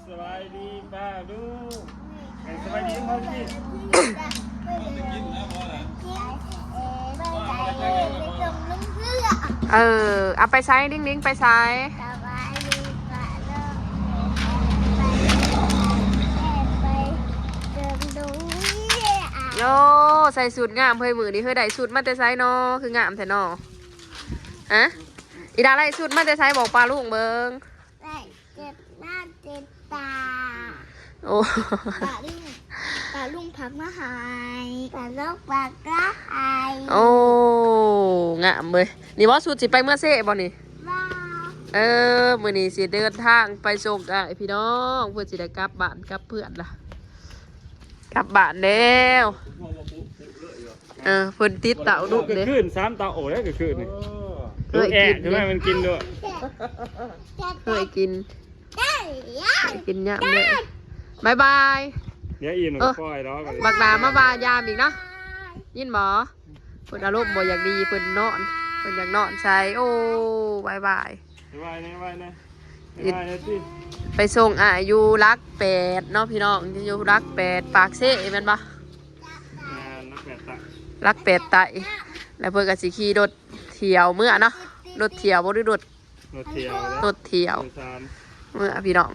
ສະບາຍດີປ້າລຸງ ເອີ ສະບາຍດີພໍ່ແມ່. ເອີ ເອົາໄປໃສ ລິງໆ ໄປໃສ? ສະບາຍດີປ້າລຸງ ໄປເບິ່ງໂຮງຮຽນ. ໂອ້ ໃສ່ຊຸດງາມເຮີ້ຍ ມື້ນີ້ເຮີ້ຍ ໄດ້ຊຸດມາແຕ່ໃສນໍ ຄືງາມແທ້ນໍ? ຮະ ອີດາໄດ້ຊຸດມາແຕ່ໃສ ບອກປ້າລຸງເບິ່ງ. ໄດ້ເຈັບໜ້າເຈັບຕາ. ໂອ້ ປ້າລຸງ ປ້າລຸງຝາກມາໃຫ້ ປ້າລຸງຝາກມາໃຫ້. ໂອ້ ງາມເວີຍ. ນີ້ບໍ່ ຊຸດຊິໄປເມືອເຊບໍ່ນີ້? ບໍ່. ເອີ ມື້ນີ້ຊິເດີນທາງໄປສົ່ງອ້າຍພີ່ນ້ອງ ເພິ່ນຊິໄດ້ກັບບ້ານກັບເຮືອນລະ ກັບບ້ານແລ້ວ. ເອີ ເພິ່ນຕິດເຕົາດຸກເດ້ ຄືນສາມເຕົາ ໂອ້ຍ ຄືນນີ້ ເອີ ເອີ ແອະ ໃຫ້ມັນກິນດ້ວຍ ເອີ ກິນ ກິນຍາມເດ້. ບາຍບາຍ ດຽວອີ່ມ ເອີ ຄ່ອຍດອກ ບັກດາມາວ່າຍາມອີກເນາະ ຍິນບໍ່? ເພິ່ນອາລົມບໍ່ຢາກດີ ເພິ່ນນອນ ເພິ່ນຢາກນອນໃສ. ໂອ້ ບາຍບາຍ. ໄປໄຫວ້ແດ່ ໄຫວ້ແດ່ ໄປໄຫວ້ແດ່ຕິ. ໄປສົ່ງອ້າຍຢູ່ຫຼັກແປດເນາະພີ່ນ້ອງ ຢູ່ຫຼັກແປດ ປາກເຊແມ່ນບໍ່? ແມ່ນ ຫຼັກແປດໃຕ້ ຫຼັກແປດໃຕ້. ແລ້ວເພິ່ນກໍຊິຂີ່ລົດທ່ຽວເມືອເນາະ ລົດທ່ຽວບໍ່ ຫຼືລົດ ລົດທ່ຽວ ລົດທ່ຽວ ໂດຍສານ ເມືອພີ່ນ້ອງ.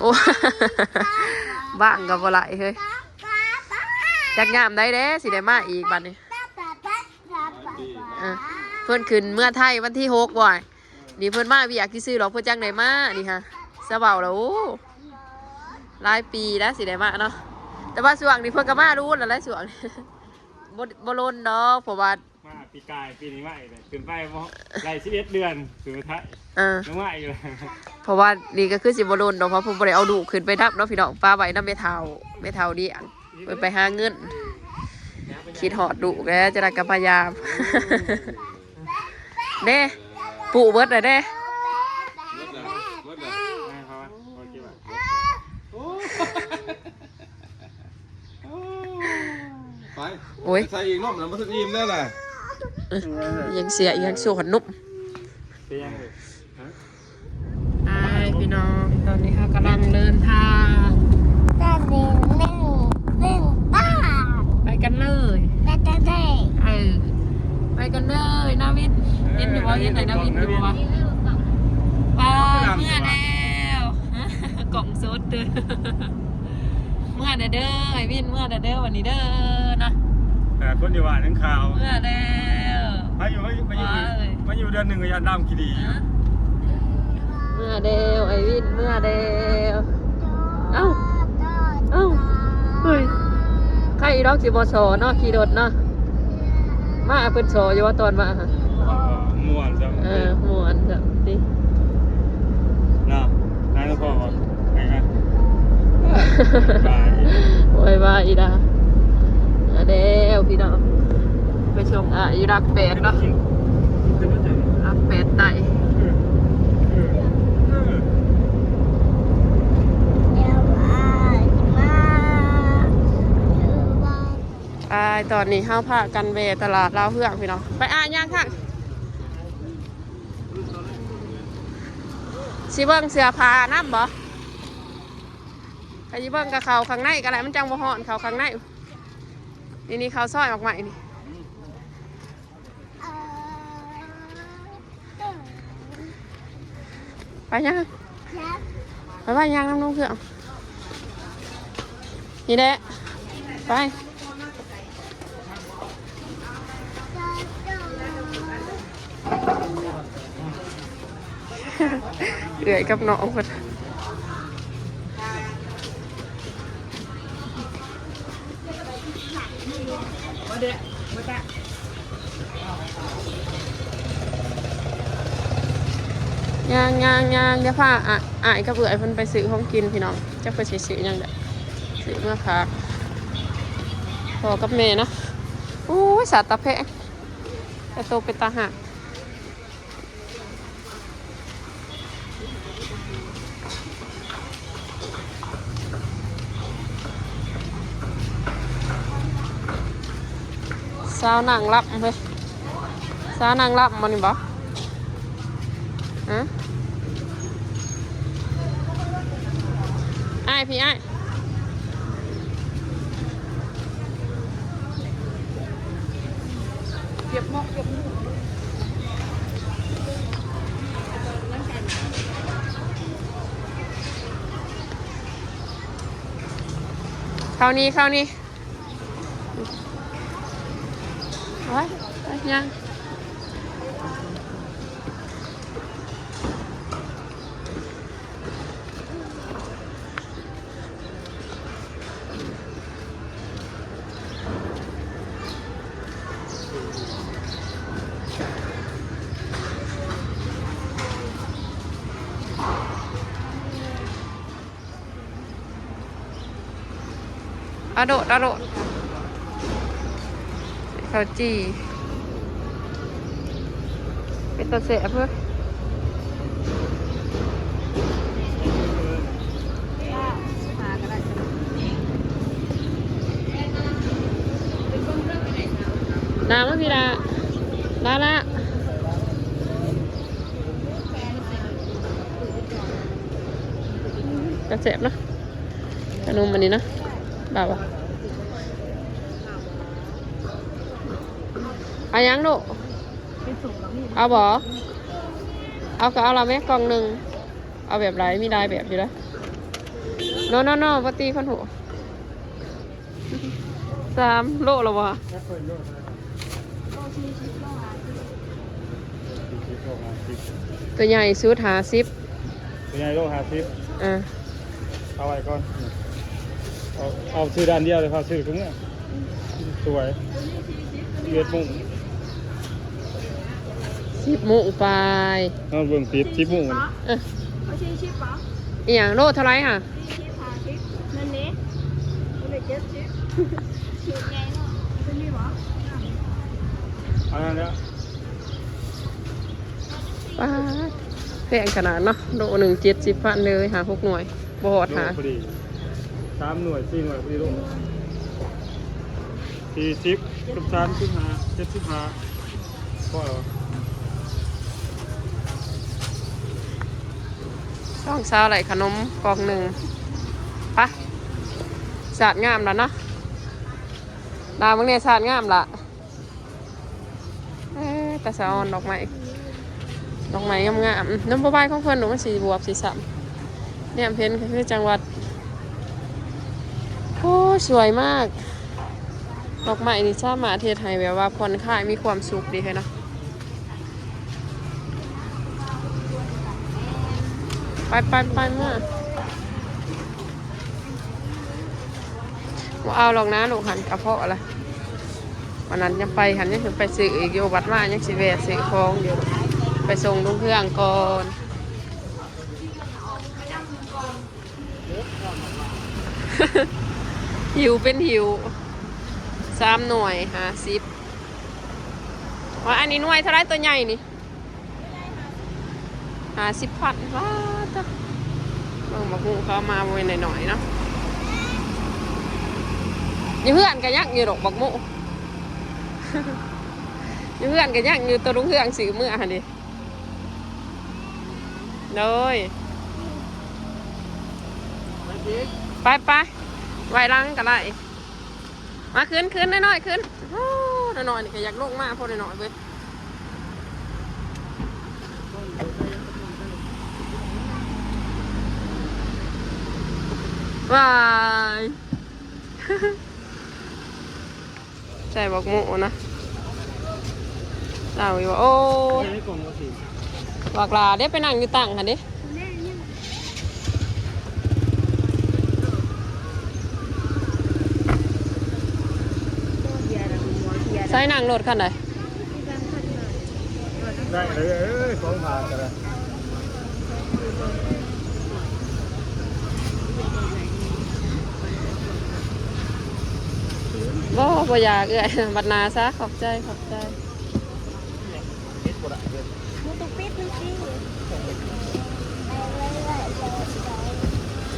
ໂອ້ ບ້າງກໍບໍ່ໄຫຼເຮີ້ຍ ຈັກຍາມໃດແດ່ຊິໄດ້ມາອີກບັດນີ້. ເອີ ເພິ່ນຂຶ້ນເມືອໄທວັນທີຫົກ ບໍ່ ນີ້ເພິ່ນມາວຽກຊື່ໆດອກ ເພິ່ນຈັ່ງໄດ້ມານີ້ຫາ ສະເວົ້າລະ ໂອ້ ຫຼາຍປີແລ້ວຊິໄດ້ມາເນາະ. ແຕ່ວ່າຊ່ວງນີ້ເພິ່ນກໍມາດູແລ້ວແຫຼະ ຊ່ວງນີ້ ບໍ່ ບໍ່ດົນດອກ ເພາະວ່າ ມາປີກາຍ ປີນີ້ມາອີກແລ້ວ ຂຶ້ນໄປບໍ່ໄດ້ສິບເອັດເດືອນ ຂຶ້ນໄປໄທ ເອີ ຍັງມາອີກແລ້ວ. ເພາະວ່ານີ້ກໍຄືຊິບໍ່ດົນດອກ ເພາະເພິ່ນບໍ່ໄດ້ເອົາລູກຂຶ້ນໄປນຳເນາະພີ່ນ້ອງ ປະໄວ້ນຳແມ່ເຖົ້າ ແມ່ເຖົ້າລ້ຽງ ເພິ່ນໄປຫາເງິນ. ຄິດຮອດລູກແລ້ວ ຈະໄດ້ກັບມາຢາມ. ເດ້ ປູເບິດແລ້ວເດ້. ໄປ ໂອ້ຍ ໃສ່ອີກນມນະ ບໍ່ທັນອີ່ມແລ້ວລະ. ຍັງເສຍອີກ ຍັງໂຊຮອດນົມ. ໄປພີ່ນ້ອງ ຕອນນີ້ເຮົາກຳລັງເດີນທາງ ຕອນນີ້ໜຶ່ງ ໜຶ່ງບ້ານ ໄປກັນເລີຍ ໄປກັນເລີຍ. ເອີ ໄປກັນເລີຍນາວິນ. ເຫັນຢູ່ບໍ່? ເຫັນໄດ້ນາວິນຢູ່ບໍ່ວະ? ໄປ ເມືອແລ້ວ ກ້ອງສົດເດີ. ເມືອແດ່ເດີ ອ້າຍວິນ ເມືອແດ່ເດີ ວັນນີ້ເດີນະ. ເອີ ຄົນຢູ່ບ້ານຍັງຂາວ ເມືອແລ້ວ. ມາຢູ່ ມາຢູ່ ມາຢູ່ ມາຢູ່ເດືອນໜຶ່ງກໍຢ້ານດຳຂີ້ດີ. ເມືອແລ້ວ ອ້າຍວິນ ເມືອແລ້ວ. ເອົ້າ ເອົ້າ ເຮີ້ຍ ໃຄດອກຊິບໍ່ສໍ້ເນາະ ຂີ່ລົດເນາະ. ມາເພິ່ນສໍ້ຢູ່ວ່າຕອນມາຫະ? ເອີ ມ່ວນຊະ ເອີ ມ່ວນຊະຕິເນາະ. ໄປກັບພໍ່ບໍ່? ໄປນະ ບາຍບາຍ ໂອ້ຍ ບາຍອີດາ. ມາແລ້ວພີ່ນ້ອງ ໄປສົ່ງອ້າຍຢູ່ຫຼັກແປດເນາະ ຫຼັກແປດໃຕ້. ອ້າຍ ຕອນນີ້ເຮົາພາກັນແວ່ຕະຫຼາດລາວເຮືອງພີ່ນ້ອງ. ໄປ ອ້າຍ ຍ່າງທາງ ຊິເບິ່ງເສື້ອຜ້ານຳບໍ່? ກະຊິເບິ່ງກະເຂົ້າຂ້າງໃນກະໄດ້ ມັນຈັ່ງບໍ່ຮ້ອນ ເຂົ້າຂ້າງໃນ. ນີ້ ນີ້ ເຂົ້າຊອຍໝາກໄມ້ນີ້. ໄປຍ່າງ ໄປ ໄປຍ່າງນຳລຸງເຄື່ອງ. ນີ້ແຫຼະ ໄປ ເອື້ອຍກັບນ້ອງເພິ່ນ. ຍ່າງໆໆ ດຽວພາ ອາ ອ້າຍກັບເອື້ອຍເພິ່ນໄປຊື້ຂອງກິນພີ່ນ້ອງ. ຈັກເພິ່ນຊິຊື້ຫຍັງເດີ້ ຊື້ເມືອຝາກພໍ່ກັບແມ່ເນາະ. ໂອ້ຍ ສາດຕາແພງ ແຕ່ໂຕເປັນຕາຮັກ. ສາວນາງລຳເຮີ້ຍ ສາວນາງລຳບໍ່ນີ້ບໍ່? ຮະ? ອ້າຍ ພີ່ອ້າຍ ເກັບໝອກເກັບໝູກ ເຂົ້ານີ້ ເຂົ້ານີ້ ໄປ ໄປ ຍ່າງ. ອາໂດດ ອາໂດດ ເຂົ້າຈີ່ ເປັນຕາແຊບເວີຍ. ນາງມາພີ້ລະ ລາລາ. ກະແຊບເນາະ ຂະໜົມອັນນີ້ເນາະ ລາວວ່າ. ເອົາຫຍັງລູກ? ເອົາບໍ່? ເອົາກະເອົາລະແມ່ ກ່ອງໜຶ່ງ. ເອົາແບບໃດ? ມີຫຼາຍແບບຢູ່ເດ້. ໂນ ໂນ ໂນ ບໍ່ຕີຄົນຫູ. ສາມໂລແລ້ວຫວາ? ຕົວໃຫຍ່ສຸດຫ້າສິບ. ຕົວໃຫຍ່ໂລຫ້າສິບ. ອ່າ ເອົາໄວ້ກ່ອນ. ເອົາ ເອົາຊື້ດ້ານດຽວເລີຍ ເອົາຊື້ຄືເມືອ. ສວຍ. ສິບໂມງ ສິບໂມງປາຍ. ເອົາເບິ່ງຕິດ ສິບໂມງ. ເອີ ເອົາສີ່ສິບບໍ່? ອີ່ຫຍັງ? ໂລເທົ່າໃດຫະ? ສີ່ສິບ ຫ້າສິບ ນັ້ນເດ້. ໂລເຈັດສິບ ສູດໃຫຍ່ເນາະ. ເປັນນີ້ບໍ່? ເອົານັ້ນແຫຼະ. ປາດ ແພງຂະໜາດເນາະ ໂລໜຶ່ງເຈັດສິບພັນເລີຍ ຫ້າຫົກໜ່ວຍ ບໍ່ຮອດ ໂລ ຫາ ພໍດີ ສາມໜ່ວຍ ສີ່ໜ່ວຍ ພໍດີໂລ. ສີ່ສິບ ກັບ ສາມສິບຫ້າ ເຈັດສິບຫ້າ ພໍແລ້ວ. ສອງສາວໄດ້ຂະໜົມກ່ອງໜຶ່ງ. ໄປ ສາດງາມລະເນາະ ດາເບິ່ງແດ່ ສາດງາມລະ. ເອີ ຕາສະອອນ ດອກໄມ້ ດອກໄມ້ງາມໆ. ອືມ ນ້ຳບໍ່ບາຍຂອງເພິ່ນ ມັນຊິບວບຊິຊ້ຳ ແນມເຫັນກໍຄືຈັງຫວັດ. ໂອ້ ສວຍມາກ. ດອກໄມ້ນີ້ສາມາດເຮັດໃຫ້ແບບວ່າຜ່ອນຄາຍ ມີຄວາມສຸກດີເຮີ້ຍເນາະ. ໄປໆໆ ມາ. ບໍ່ເອົາດອກນາລູກ ຫັ້ນກະເພາະລະ. ວັນນັ້ນຍັງໄປຫັ້ນ ຍັງໄປຊື້ອີກຢູ່ ບັດມາຍັງຊິແວ່ຊື້ຂອງຢູ່ ໄປສົ່ງລຸງເຮືອງກ່ອນ. ຫິວເປັນຫິວ ສາມໜ່ວຍຫ້າສິບ. ວ່າອັນນີ້ໜ່ວຍເທົ່າໃດ ຕົວໃຫຍ່ນີ້? ຫ້າສິບພັນ. ວ້າຕະ ເບິ່ງບັກຫຸ່ງເຂົາເອົາມາບໍ່ແມ່ນໜ້ອຍໆເນາະ. ຢູ່ເຮືອນກະຍັງຢູ່ດອກບັກໝຸ່ ຢູ່ເຮືອນກະຍັງຢູ່ ໂຕລຸງເຮືອງຊື້ເມືອຫັ້ນເດ. ໂດຍ ໄປໆ ໄວ້ຫຼັງກະໄດ້. ມາຂຶ້ນ ຂຶ້ນ ນ້ອຍໆ ຂຶ້ນ. ໂອ້ ນ້ອຍໆ ນີ້ກະຢາກລົງມາພໍນ້ອຍໆ ເວີຍ. ວ້າຍ ໃສ່ບັກໝຸ່ນະ ເອົາຢູ່. ໂອ້ຍ ບັກຫຼ້າເດ້ ໄປນັ່ງຢູ່ຕັ່ງຫັ້ນເດ້. ໃສ່ນັ່ງລົດຄັນໃດ? ໄດ້ເລີຍ ຂອງຝາກກະໄດ້. ບໍ່ ບໍ່ຢາກເອື້ອຍ ບັດໜ້າຊະ. ຂອບໃຈ ຂອບໃຈ.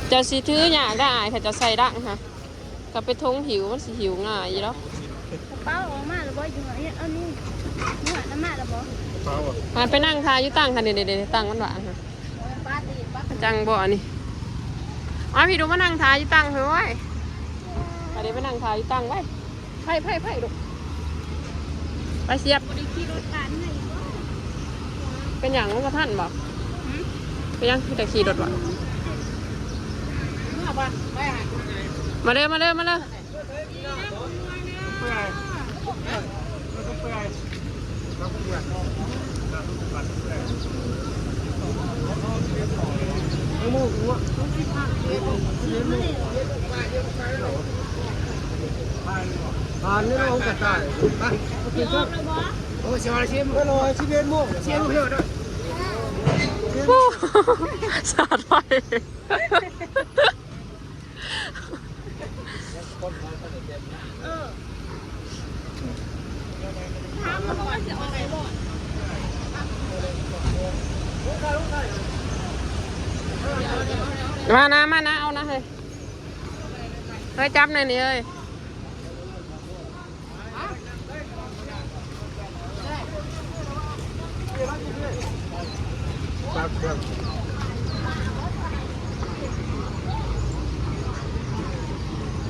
ເຈົ້າຊິຖືຍາກໄດ໋ ອ້າຍ ເຂົາເຈົ້າໃສ່ດັງຫັ້ນ. ກະເປັນຖົງຫິ້ວ ມັນຊິຫິ້ວງ່າຍຢູ່ດອກ. ກະເປົາອອກມາແລ້ວບໍ່? ຢູ່ຫັ້ນ ເຮັດອັນນີ້ ຢູ່ຫັ້ນນະ ມາແລ້ວບໍ່? ກະເປົາ ຫັ້ນໄປນັ່ງຖ້າຢູ່ຕັ່ງຫັ້ນເດ ເດ ເດ ຕັ່ງມັນວ່າງຫັ້ນ. ຈັ່ງບໍ່ອັນນີ້ ມາພີ່ດູ ມານັ່ງຖ້າຢູ່ຕັ່ງເຮີ້ຍ ໄປເດ້ ມານັ່ງຖ້າຢູ່ຕັ່ງໄວ້ ໄຜ ໄຜ ໄຜລູກ ໄປສຽບ ບໍ່ໄດ້ຂີ່ລົດຜ່ານໃຫ້ບໍ່ ເປັນຫຍັງ ບໍ່ທັນບໍ່? ຫື? ເປັນຫຍັງ ມີແຕ່ຂີ່ລົດບໍ່? ເມືອບໍ່? ໄປຫາ ມາເດີ ມາເດີ ມາເດີ. ຜ່ານນີ້ເນາະ ກະຕາຍ ໄປ ກິນຊະ ໂອ້ຍ ສິບເອັດໂມງ ສິບເອັດໂມງ ສິບເອັດໂມງ ໂອ້ ສາດໄຟ. ມານະ ມານະ ເຮີ້ຍ ເຮີ້ຍ ຈັບໜ່ອຍນີ້ເຮີ້ຍ.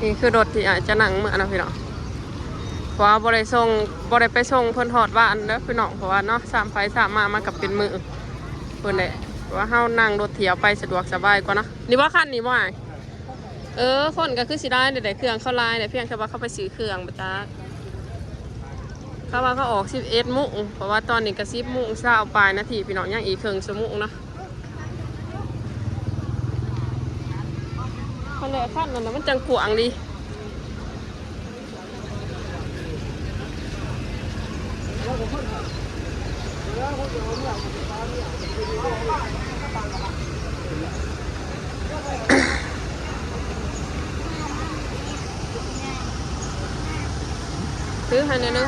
ນີ້ຄືລົດທີ່ອ້າຍຈະນັ່ງເມືອເນາະພີ່ນ້ອງ ເພາະວ່າບໍ່ໄດ້ສົ່ງ ບໍ່ໄດ້ໄປສົ່ງເພິ່ນຮອດບ້ານເດີພີ່ນ້ອງ ເພາະວ່າເນາະ ສາມໄປສາມມາ ມັນກະເປັນມື້ພຸ້ນແຫຼະ ເພາະວ່າເຮົານັ່ງລົດທ່ຽວໄປສະດວກສະບາຍກວ່າເນາະ. ນີ້ບໍ່ ຄັນນີ້ບໍ່ອ້າຍ? ເອີ ຄົນກໍຄືຊິຫຼາຍແຫຼະ ເຄື່ອງເຂົາຫຼາຍແຫຼະ ພຽງແຕ່ວ່າເຂົາໄປຊື້ເຄື່ອງບໍ່ຈັກ ເຂົາວ່າເຂົາອອກສິບເອັດໂມງ ເພາະວ່າຕອນນີ້ກໍສິບໂມງຊາວປາຍນາທີພີ່ນ້ອງ ຍັງອີກເຄິ່ງຊົ່ວໂມງເນາະ. ຄັນແຫຼະ ຄັນນັ້ນນະ ມັນຈັ່ງກວ້າງດີ. ຖືໃຫ້ແດ່ເດີ.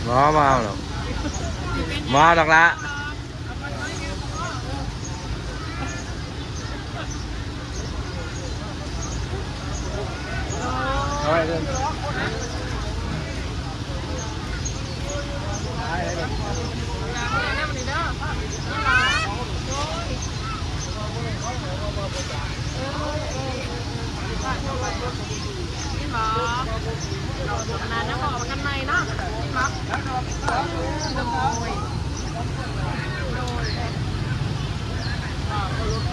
ບໍ່ ບໍ່ເອົາດອກ ບໍ່ເອົາດອກລະ.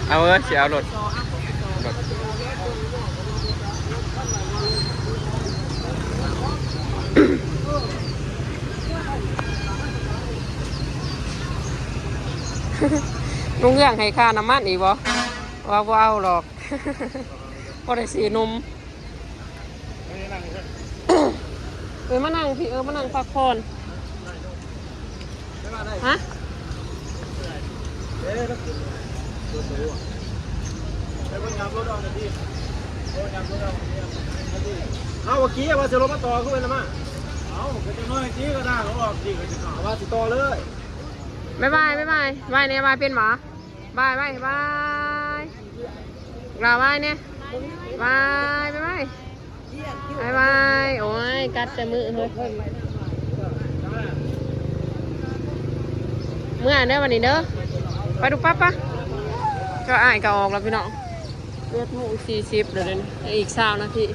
ເອົາເອີຍ ຊິເອົາລົດ ລົດ ລຸງເຮືອງໃຫ້ຄ່ານ້ຳມັນອີກບໍ່? ວ່າບໍ່ເອົາດອກ ບໍ່ໄດ້ຊື້ນົມ. ເອີ ມານັ່ງພີ້ ເອີ ມານັ່ງພັກຜ່ອນ. ຮະ? ເອົາ ເມື່ອກີ້ວ່າຊິລົງມາຕໍ່ ຄືເປັນມາ ເອົາ ກໍຈັກໜ້ອຍຕິ ກໍຖ້າເຂົາອອກຕິ ກໍຊິເຂົ້າ ວ່າຊິຕໍ່ເລີຍ. ບາຍບາຍ ບາຍບາຍ ບາຍແດ່ ບາຍເປັນບໍ່? ບາຍບາຍ ບາຍ ລາວາຍແດ່ ບາຍບາຍ ບາຍບາຍ. ໂອ້ຍ ກັດແຕ່ມືເຮີ້ຍ ເມືອເດີ ບັດນີ້ເດີ ໄປດູກ ປະ ປະ. ເຈົ້າອ້າຍກໍອອກແລ້ວພີ່ນ້ອງ ເຈັດໂມງສີ່ສິບແລ້ວເດ້ ອີກຊາວນາທີ.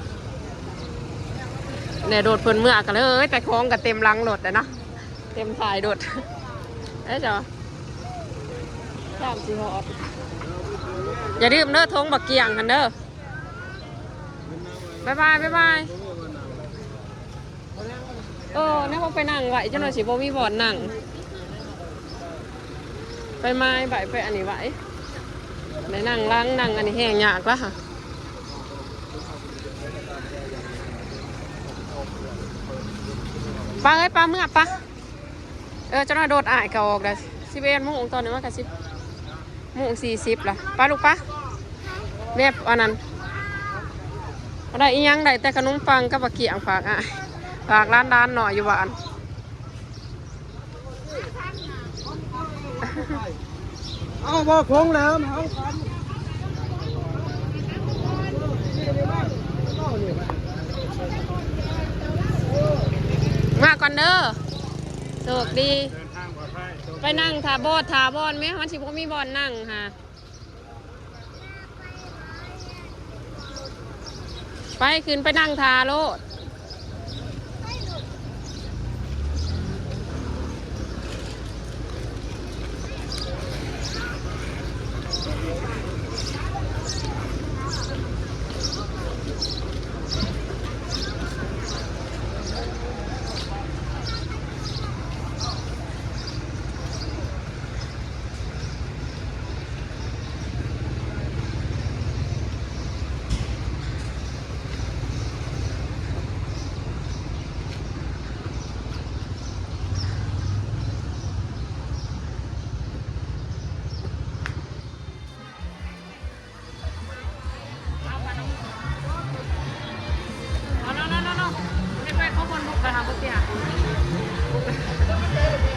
ແດ່ ໂດດເພິ່ນເມືອກັນເລີຍ ແຕ່ຂອງກໍເຕັມຫຼັງລົດແລ້ວເນາະ ເຕັມທ້າຍລົດ. ເອີ ເຈົ້າ ສາມສີ່ຮອດ. ຢ່າລືມເດີ ຖົງບັກກ້ຽງຫັ້ນເດີ. ບາຍບາຍ ບາຍບາຍ. ເອີ ແນວວ່າໄປນັ່ງໄວ້ ຈັກໜ້ອຍຊິບໍ່ມີບ່ອນນັ່ງ. ໄປໄມ້ໄວ້ ໄປອັນນີ້ໄວ້ ໄດ້ນັ່ງຫຼັງ ນັ່ງອັນນີ້ແຮ່ງຍາກລະ. ປະເອີຍ ປະ ເມືອປະ. ເອີ ຈັກໜ້ອຍໂດດອ້າຍກໍອອກແລ້ວ ສິບເອັດໂມງ ຕອນນີ້ມັນກໍສິບໂມງສີ່ສິບລະ. ປະລູກປະ ແບບອັນນັ້ນ ບໍ່ໄດ້ອີ່ຫຍັງ ໄດ້ແຕ່ຂະໜົມປັງກັບບັກກ້ຽງ ຝາກອ້າຍ ຝາກຫຼານໆນ້ອຍຢູ່ບ້ານ. ເອົາ ບໍ່ຄົງແລ້ວ ເອົາ. ເດີ ໂຊກດີ. ໄປນັ່ງຖ້າບອດ ຖ້າບອນແມ້ ມັນຊິບໍ່ມີບ່ອນນັ່ງຫາ. ໄປ ຂຶ້ນໄປນັ່ງຖ້າໂລດ.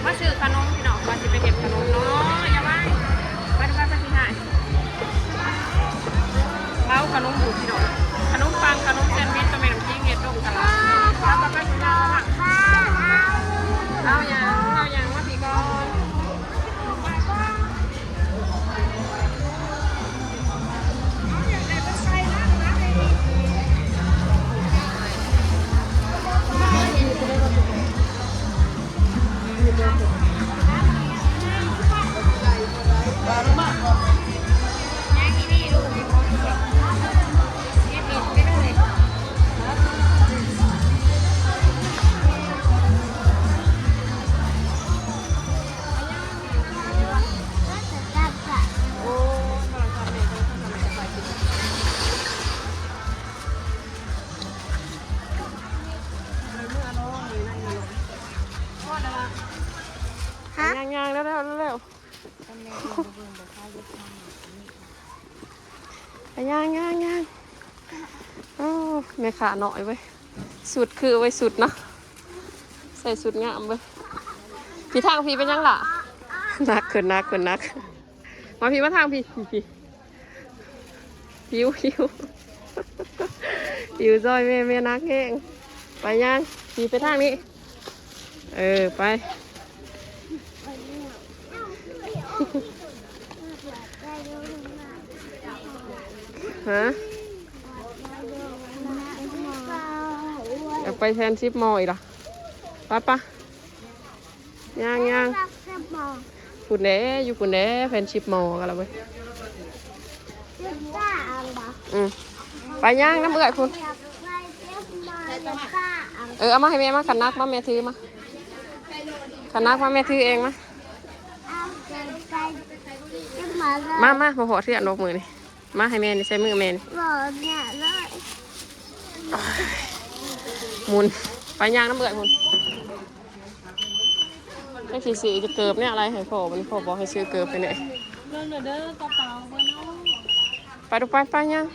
ມາຊື້ຂະໜົມພີ່ນ້ອງ ວ່າຊິໄປເຮັດຂະໜົມເນາະ ຢ່າໄວ້ ໄປ ໄປ ໄປ ຊິໃຫ້ ເອົາຂະໜົມຢູ່ພີ່ນ້ອງ ຂະໜົມປັງ ຂະໜົມແຊນວິຊ ກະແມ່ນນ້ຳຈິງເຮັດລົງຕະຫຼາດ ໄປ ໄປ ໄປ ຊິເອົາ ເອົາຫຍັງ ເອົາຫຍັງມາພີ້ກ່ອນ. ຮະ ຍ່າງໆ ແລ້ວໆ ແລ້ວໆ ໄປຍ່າງໆ ໂອ້ ແມ່ຄ້ານ້ອຍເວີຍ ສຸດຄືເວີຍ ສຸດເນາະ ໃສ່ສຸດງາມເວີຍ. ພີ້ທາງພີ້ເປັນຫຍັງລະ? ໜັກຂຶ້ນ ໜັກຂຶ້ນ ໜັກ. ມາພີ້ ມາທາງພີ້ ພີ້ ພີ້ ຫິວ ຫິວ ຫິວຊ່ອຍແມ່ ແມ່ໜັກແຮງ. ໄປຍ່າງ ພີ້ ໄປທາງນີ້. ເອີ ໄປ ຮະ ຢາກໄປແພນຊິບມໍອີກລະ ໄປ ໄປ ຍ່າງໆ ພຸ້ນເດ້ ຢູ່ພຸ້ນເດ້ ແພນຊິບມໍກັນລະເວີຍ. ອືມ ໄປຍ່າງນຳເອື້ອຍພຸ້ນ. ເອີ ເອົາມາໃຫ້ແມ່ມາ ຂັນໜັກມາ ແມ່ຖືມາ ຂັນໜັກມາ ແມ່ຖືເອງມາ. ມາ ມາ ບໍ່ພໍເທື່ອນດອກມື້ນີ້ ມາໃຫ້ແມ່ນີ້ ໃສ່ມືແມ່ນີ້ ໝູນ ໄປຍ່າງນຳເອື້ອຍພຸ້ນ. ຈັກຊິຊື້ເກີບແນວໃດໃຫ້ພໍ່ ບັດນີ້ພໍ່ບອກໃຫ້ຊື້ເກີບໃຫ້ແນ່. ເບິ່ງເດີ ກະເປົາເພິ່ນເນາະ. ໄປລູກ ໄປ ໄປຍ່າງ.